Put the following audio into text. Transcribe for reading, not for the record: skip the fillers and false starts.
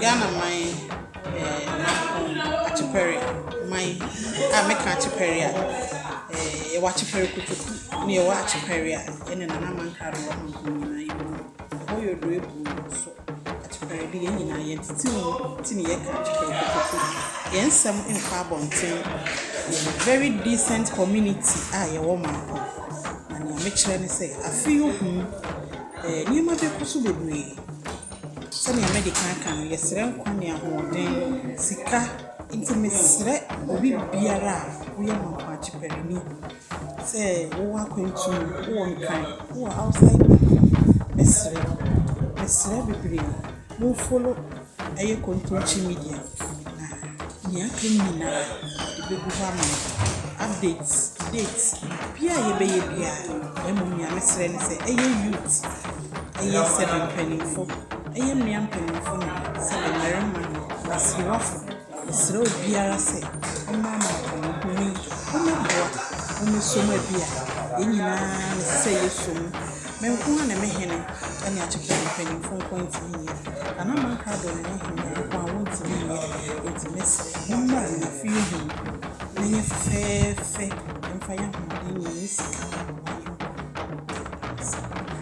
Ghana man, Mampong Akyepɛre man a meka Akyepɛre a, yɛwɔ Akyepɛre Kotoku ne yɛwɔ Akyepɛre a yɛne Nana Amankrado wɔ Mampong nyinaa yɛwɔ mu. Ɛhɔ yɛ Odo Ebu so. Akyepɛre de yɛn nyinaa yɛntete mu nti ne yɛka Akyepɛre Kotoku. Yɛn nsɛm nkɔ abɔnten. Yɛwɔ very decent community a yɛwɔ Mampong. Na nea mekyerɛ ne sɛ, afe yi hu nneɛma bɛkɔ so bebree. Sɛnea mede kan aka no, yɛsrɛ nkwa ne ahoɔden, sika. Nti mesrɛ obi biara a woyɛ Mampong Akyepɛreni sɛ wowɔ akwantu mu, wowɔ Nkran, wowɔ outside Mampong, mesrɛ, mesrɛ bebree. Momfollow ɛyɛ Kontonkyi Media na nea aka nyinaa yɛde bɛgu hɔ ama mo. Updates, dates, biribiara a yɛbɛyɛ biara. Na mmom nea mesrɛ ne sɛ ɛyɛ youth, ɛyɛ sɛbe mpanimfo, ɛyɛ mmea mpanimfo ne sɛbe mmarima, asiriwafo. Mesrɛ obiara sɛ ɔmmra Mampong nhome yi, ɔmmɛboa, ɔmmɛsɔ mu bi a yɛn nyinaa na ɛsɛ sɛ yɛsɔ mu. Me nko ara na me hene ne Akyepɛre mpanimfo nko ntumi nyɛ. Nana Amankrado ne ne hene nko a wɔntumi nyɛ. Nti mesrɛ, mommra na afe yi hu na ɛnyɛ fɛfɛɛfɛ, yɛmfa yɛn ahoɔden ne yɛn sika.